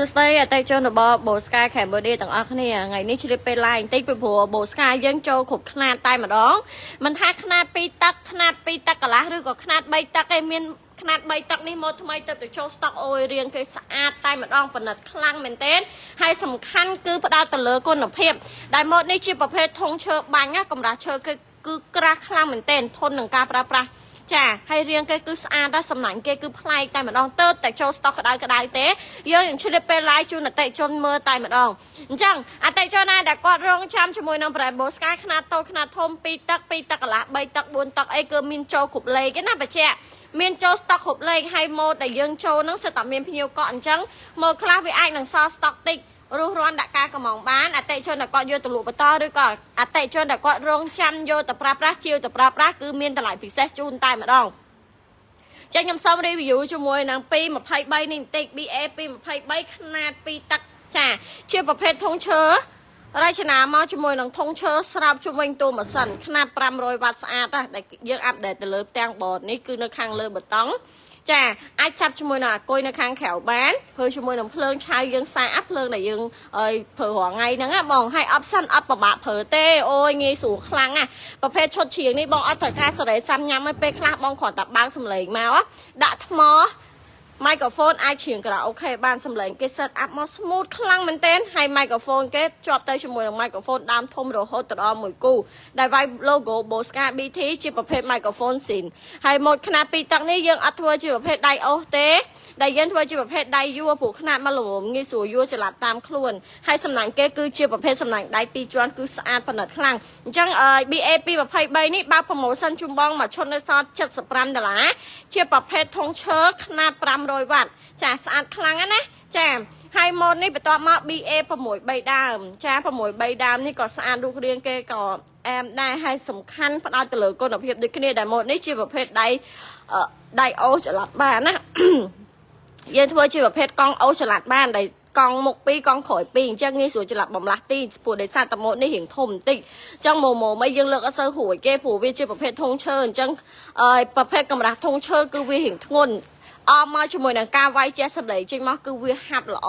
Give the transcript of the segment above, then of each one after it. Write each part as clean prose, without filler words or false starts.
សួស្តីអតិថិជនរបស់ Bosca Cambodia ទាំងអស់គ្នា។ថ្ងៃនេះជ្រាបពេល live បន្តិចពីព្រោះ Bosca យើងចូលគ្រប់ខ្នាតតែម្ដងមិនថាខ្នាត2ទឹកខ្នាត2ទឹកកន្លះឬក៏ខ្នាត3ទឹកឯងមានខ្នាត3ទឹកនេះមកថ្មីទៅទៅចូលស្តុកអូយរៀងគេស្អាតតែម្ដងប៉និតខ្លាំងមែនទែនហើយសំខាន់គឺផ្ដោតទៅលើគុណភាពដែលម៉ូតនេះជាប្រភេទធុងឈើបាញ់ណាកម្រាស់ឈើគេគឺក្រាស់ខ្លាំងមែនទែនធន់នឹងការប្រើប្រាស់ចាហើយរាងគេគឺស្អាតដល់សំណាញ់គេគឺប្លែកតែម្ដងទៅតែចូលស្តុកក្តៅក្តៅទេយើងនឹងឆ្លៀតពេល live ជូនអតិជនមើលតែម្ដងអញ្ចឹងអតិជនណាដែលគាត់រងចាំជាមួយនឹង brand Bosca ខ្នាតតូចខ្នាតធំ2ទឹក2ទឹកកន្លះ3ទឹក4ទឹកអីគឺមានចូលគ្រប់លេខឯណាបច្ចៈមានចូលស្តុកគ្រប់លេខហើយម៉ូតដែលយើងចូលហ្នឹងសិតតែមានភ្ញៀវកក់អញ្ចឹងម៉ូតខ្លះវាអាចនឹងសល់ស្តុកតិចរុះរាន់ដាក់ការកំងបានអតិជនដែលគាត់យកទៅលក់បន្តឬក៏អតិជនដែលគាត់រងចាំយកទៅប្រើប្រាស់ជាវទៅប្រើប្រាស់គឺមានតម្លៃពិសេសជូនតែម្ដងចឹងខ្ញុំសូម review ជាមួយនឹង223នេះបន្តិច BA 223ខ្នាត2ទឹកចាជាប្រភេទធុងឈើរចនាមកជាមួយនឹងធុងឈើស្របជុំវិញតួម៉ាស៊ីនខ្នាត500វ៉ាត់ស្អាតណាស់ដែលយើង update ទៅលើផ្ទាំងបតនេះគឺនៅខាងលើបតង់ចាអាចចាប់ជាមួយនឹងអាគុយនៅខាងក្រៅបានធ្វើជាមួយនឹងភ្លើងឆៅយើងសាកភ្លើងដែលយើងឲ្យប្រើរាល់ថ្ងៃហ្នឹងណាបងហើយ option អត់ពិបាកប្រើទេអូយងាយស្រួលខ្លាំងណាប្រភេទឈុតច្រៀងនេះបងអត់ត្រូវការសេរីសាំញ៉ាំឲ្យពេលខ្លះបងគ្រាន់តែបើកសំឡេងមកដាក់ថ្ម microphone អាចច្រៀងខារ៉ាអូខេបានសំឡេងគេ set up មក smooth ខ្លាំងមែនទែនហើយ microphone គេជាប់ទៅជាមួយនឹង microphone ដើមធំរហូតទៅដល់មួយគូដែលវាយ logo Bosca BT ជាប្រភេទ microphone ស៊ីនហើយម៉ូតខ្នាតពីរទឹកនេះយើងអត់ធ្វើជាប្រភេទដៃអូសទេដែលយើងធ្វើជាប្រភេទដៃយួរព្រោះខ្នាតមកល្មមងាយស្រួលយួរចល័តតាមខ្លួនហើយសំណាញ់គេគឺជាប្រភេទសំណាញ់ដៃពីរជាន់គឺស្អាតប៉និតខ្លាំងអញ្ចឹង BA 223នេះបើ promotion ជុំបងមួយឈុតនៅសល់75ដុល្លារជាប្រភេទធុងឈើខ្នាត500វ៉ាត់ចាស្អាតខ្លាំងណាស់ណាចាហើយម៉ូតនេះបន្ទាប់មក BA 6 3ដើមចា6 3ដើមនេះក៏ស្អាតរូបរាងគេក៏អែមដែរហើយសំខាន់ផ្ដោតទៅលើគុណភាពដូចគ្នាដែលម៉ូតនេះជាប្រភេទដៃដៃអូសចល័តបានណា យើងធ្វើជាប្រភេទកង់អូសចល័តបានដែលកង់មុខ2កង់ក្រោយ2អញ្ចឹងងាយស្រួលចល័តបំលាស់ទីព្រោះដោយសារតម៉ូតនេះរៀងធំបន្តិចអញ្ចឹងម៉ូម៉ូមិនយើងលើកអត់សូវរួចគេព្រោះវាជាប្រភេទធុងឈើអញ្ចឹងអឺប្រភេទកម្រាស់ធុងឈើគឺវារៀងធ្ងន់អមមកជាមួយនឹងការវាយជះសម្លេងចេញមកគឺវាហាប់ល្អ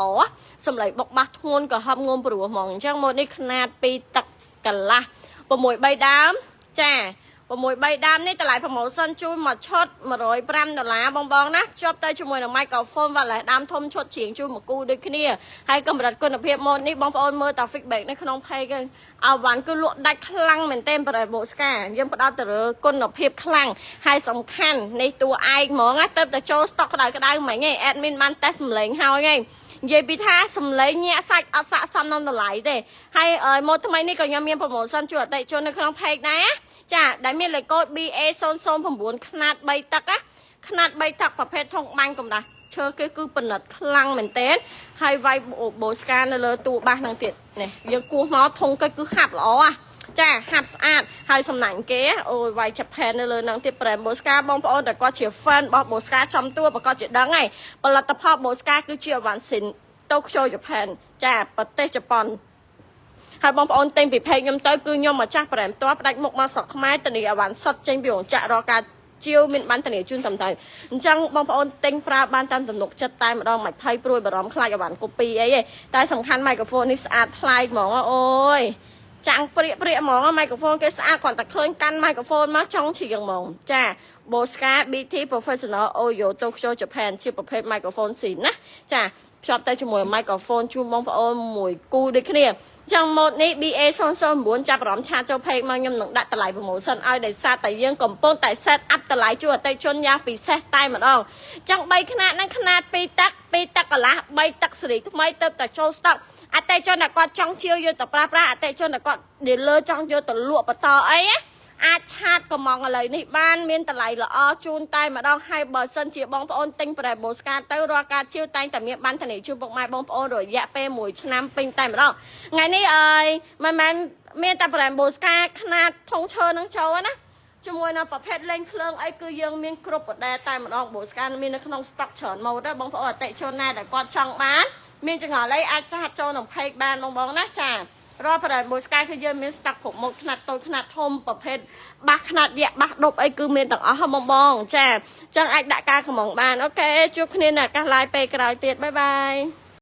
សម្លេងបុកបាសធ្ងន់ក៏ហឹបងុំព្រោះហ្មងអញ្ចឹងម៉ូតនេះខ្នាត2ទឹកកន្លះ6 3ដើមចា6 3ដើមនេះតម្លៃ promotion ជូនមួយឈុត105ដុល្លារបងបងណាជាប់ទៅជាមួយនឹង microphone wireless ដើមធំឈុតច្រៀងជូនមួយគូដូចគ្នាហើយកម្រិតគុណភាពម៉ូតនេះបងប្អូនមើលតា feedback នៅក្នុង page គឺអវ៉ាន់គឺលក់ដាច់ខ្លាំងមែនទែនប្រែបូស្កាយើងផ្ដោតទៅលើគុណភាពខ្លាំងហើយសំខាន់នេះតួឯងហ្មងណាទៅតែចូល stock ក្តៅក្តៅហ្មងឯង admin បានតេស្តសម្លេងហើយឯងនិយាយពីថាសំឡេងញាក់សាច់អត់ស័កសមនឹងតម្លៃទេហើយម៉ូតថ្មីនេះក៏ខ្ញុំមាន promotion ជួយអតិថិជននៅក្នុង page ដែរចាដែលមានលេខកូដ BA009 ខ្នាត3ទឹកណាខ្នាត3ទឹកប្រភេទធុងបាញ់កម្រាស់ឈើគេគឺប៉និតខ្លាំងមែនទែនហើយវាយបូស្កានៅលើតួបាសហ្នឹងទៀតនេះយើងគោះមកធុងគេគឺហាប់ល្អអាចាហាប់ស្អាតហើយសំណាញ់គេអូយវាយ Japan នៅលើហ្នឹងទៀត brand Bosca បងប្អូនតែគាត់ជា fan របស់ Bosca ចំតួប្រកាសជាដឹងហើយផលិតផល Bosca គឺជាអវ៉ាន់ស៊ីនតូក្យូ Japan ចាប្រទេសជប៉ុនហើយបងប្អូនទិញពី page ខ្ញុំទៅគឺខ្ញុំម្ចាស់ brand ផ្ទាល់ផ្ដាច់មុខមកស្រុកខ្មែរធានាអវ៉ាន់សុតចេញពីរោងចក្ររកការជាវមានបានធានាជូនតាមទៅអញ្ចឹងបងប្អូនទិញប្រើបានតាមទំនុកចិត្តតែម្ដងមិនភ័យព្រួយបារម្ភខ្លាចអវ៉ាន់ copy អីទេតែសំខាន់ microphone នេះស្អាតប្លែកហ្មងអូយចាំងព្រាកព្រាកហ្មង microphone គេស្អាតគ្រាន់តែឃើញកាន់ microphone មកចង់ច្រៀងហ្មងចា Bosca BT Professional Audio Tokyo Japan ជាប្រភេទ microphone ស៊ីនណាចាភ្ជាប់ទៅជាមួយ microphone ជូនបងប្អូនមួយគូដូចគ្នាចឹងម៉ូតនេះ BA 009ចាប់អារម្មណ៍chat ចូល page មកខ្ញុំនឹងដាក់តម្លៃ promotion ឲ្យដោយសារតែយើងកំពុងតែ set up តម្លៃជួអតិជនយ៉ាងពិសេសតែម្ដងចឹង3ខ្នាតហ្នឹងខ្នាត2ទឹក2ទឹកកន្លះ3ទឹកសេរីថ្មីទៅតែចូល stock អតិជនដែលគាត់ចង់ជាវយកទៅប្រើប្រាស់អតិជនដែលគាត់ dealer ចង់យកទៅលក់បន្តអីណាអាច chat កំងឥឡូវនេះបានមានតម្លៃល្អជូនតែម្ដងហើយបើសិនជាបងប្អូនទិញប្រែបូស្កាទៅរាល់ការជាវតែងតែមានបានធានាជូនពុកម៉ែបងប្អូនរយៈពេល1ឆ្នាំពេញតែម្ដងថ្ងៃនេះអើយមិនមែនមានតែប្រែបូស្កាខ្នាតធុងឈើនឹងចូលណាជាមួយនឹងប្រភេទលេងភ្លើងអីគឺយើងមានគ្រប់ប្រដែលតែម្ដងបូស្កាមាននៅក្នុង stock ច្រើនម៉ូតដែរបងប្អូនអតិជនណាដែលគាត់ចង់បានមានចង្អុលអីអាច chat ចូលក្នុង page បានបងបងណាចារាល់ប្រែមួយស្កាយគឺយើងមានស្តាប់គ្រប់មុខខ្នាតតូចខ្នាតធំប្រភេទបាសខ្នាតយក្សបាសដប់អីគឺមានទាំងអស់ហ៎បងបងចាអញ្ចឹងអាចដាក់ការកំងបាន OK ជួបគ្នានៅឱកាស live ពេលក្រោយទៀត bye bye។